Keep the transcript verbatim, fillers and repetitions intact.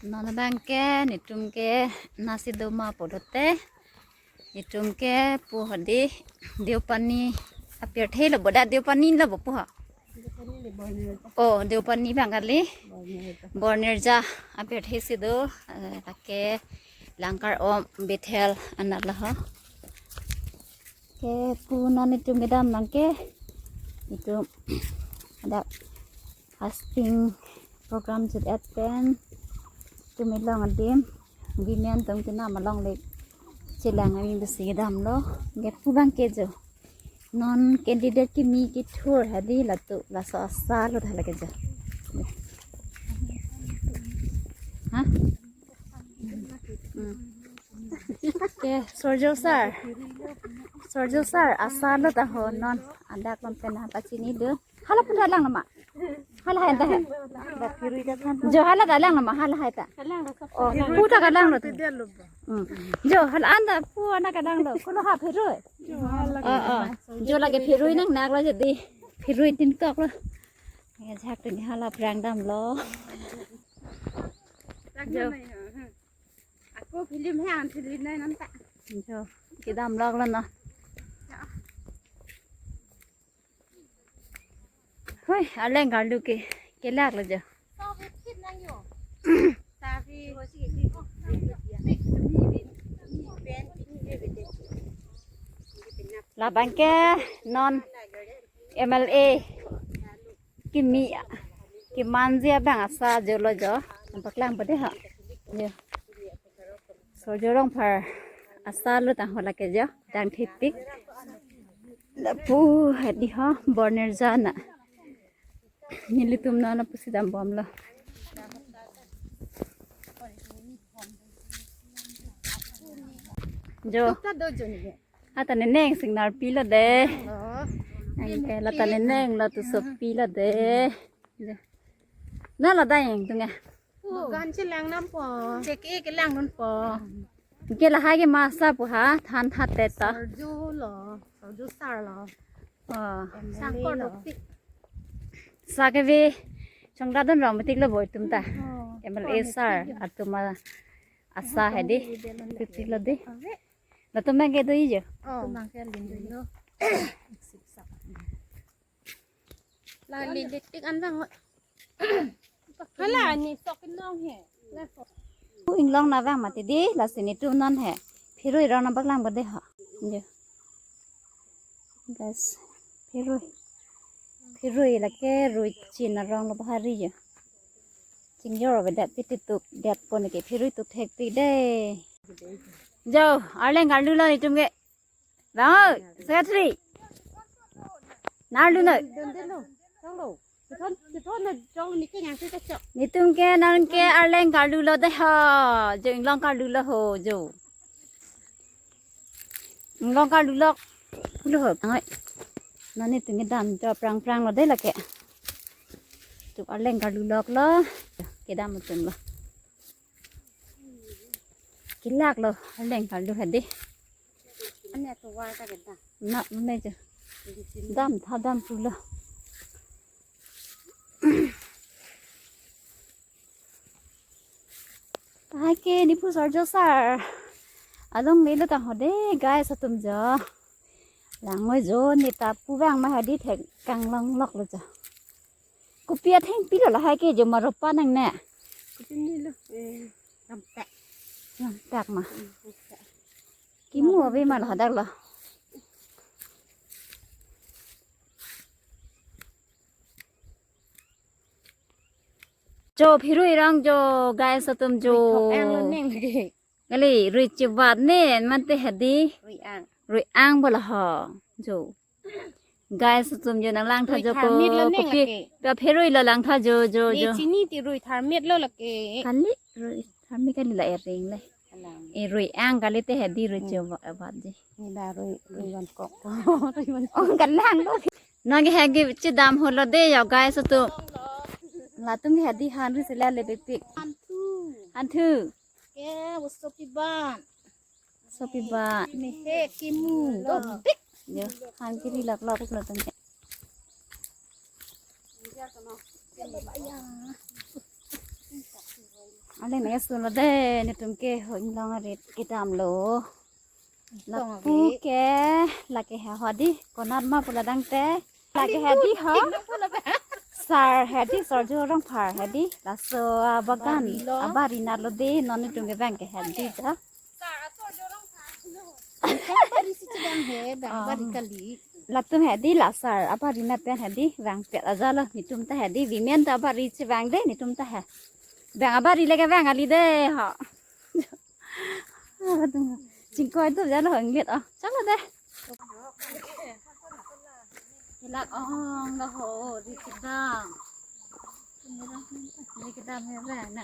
Non abang ke, netum ke nasi doma pulote. Netum ke pu hadi Deopani apirthe lo bo da, Deopani lo bo pu ha. Oh, Deopani abang kali. Bornerja apirthe si do, eh, lake Langkar-om Bethel anat lo ho. Ke pu non netum kedam abang ke, netum ada fasting program chot-et pen netum along adim, women atum kenam along le chelang aning besi kedam lo. Ke pu abang ke jo, non candidate kimi kethur hadi latum laso asa lo tha lake jo. Ha? Hmm. Ke, Sorjo sir. Sorjo sir, asa lo ta ho non. Adak lam pen ha pachini do. Hala pu ta lang nama. Hala hai ta hai. Jo hala ta lang nama, hala hai ta. Oh, pu ta kalang lo ta. Hmm. Jo hala anta pu ana kalang lo. Kulo ha phirui. Oh, oh. Jo lake phirui nangnak lo jadi. Phirui tin kok lo. Ya, jak tin hala prang dam lo. Jo. Ako film hai an film nai nanta. Jo, kedam lok lo no. Hui, arleng karlu ke, kelak lo jo. Labang ke non M L A kimi, kemanji abang asa jo lo jo. Paklang pade ha. Jo. Sorjo Rongphar asa lo ta ho lake jo. Dang thipik. Lapu hadi ho, Bornerja na. Nelitum na lapusi dam bom lo. Jo. Tukta do jo ni. Ata neneng singnar pilo de. Oh. Ang ke lata neneng lo tu so pilo de. Jo. Na la dayeng tunga. Bagan chelang nam po. Cheke kelang nam po. Ke lahai ke masa pu ha, than tha te ta. Sorjo lo, Sorjo sir lo. Oh. Sangkor lo. Doktik. Sa ke ve, chongda don rong metik lo boi tum ta. Oh. M L A sir, atum asa hadi. Titik lo de. Latum abang ke do-i jo. Oh. Tum abang ke lin do-i lo. Lang lin titik an bang. Hala ni sok inong he. Pu inglong na vang mati di, lasi netum non he. Phirui rong na paklang pade ha. Jo. Guys, phirui. Phirui lake rui chin arong lo bahari jo. Chingjor avedet piti tup det pon ke phirui tup thek ti de. Jo, arleng karlu lo netum ke. Bang, secretary. Nar lu na. Netum ke non ke arleng karlu lo de ho. Jo inglong karlu lo ho jo. Inglong karlu lo. Lo ho. Angai. Non netum kedam jo prang prang lo de lake. Tu arleng karlu lo lo. Kedam atum lo. Kelak lo, arleng karlu hadi. Ane atovar ta kedam. Na, ne jo. Dam tha dam pulo. Hai ke nephu Sorjo sir. Along nelo ta ho de, guys, atum jo. Lang noi jo, ne ta pu vang ma hadi thek kang long lok lo jo. Kopi athengpi lo lahai ke jo maropa nang ne. Kopi ni lo, eh, ramtak. Ramtak ma. Hmm, ramtak. Kimu ave ma lo hadak lo. Jo phirui rong jo guys atum jo. Rui thok ang lo neng lagi. Kali rui chevat ne mante hadi. Rui ang. Rui ang bola ho. Jo. Guys, atum jo nang lang tha rui jo ko, tharmit lo neng kopi lake. Ka phirui lo lang tha jo, jo, ne jo. Chini ti rui tharmit lo lake. Kali rui tharmit kali la ering le. Kalang. E rui ang kali te hadi rui, hmm, chevat ji. Ni da rui, rui van kok. Rui van kok. Oh, kalang lo. Nang ke hagi chedam holo de ya guys atum. Latum ke hadi han rui sela le bepik. Hanthu. Hanthu. Ke, usopi ban. Sopi ba. Ni he kimu. Dopik. Yo, han kiri lak lak lo tang. Ale nangsunlo de, netum ke ho inglong arit kedamlo. Lapu ke, lake he ho di, konat ma pula dangte. Lake he di ho. Sar he di, Sorjo Rongphar he di. Laso abagan, abari lo. Abari natlo de, non netum ke bang ke he di ta. Abari si chedang he, bang abari kali. Latum he di, la sar abari nat pen he di, bang pet aja lo, netum ta he di, women ta abari chevang de, netum ta he. Bang abari lake bang kali de ho. Chingkoi tu aja lo, inglet o. Chalo de. Ilak ong lo ho, di kedam. Di kedam ya bang na.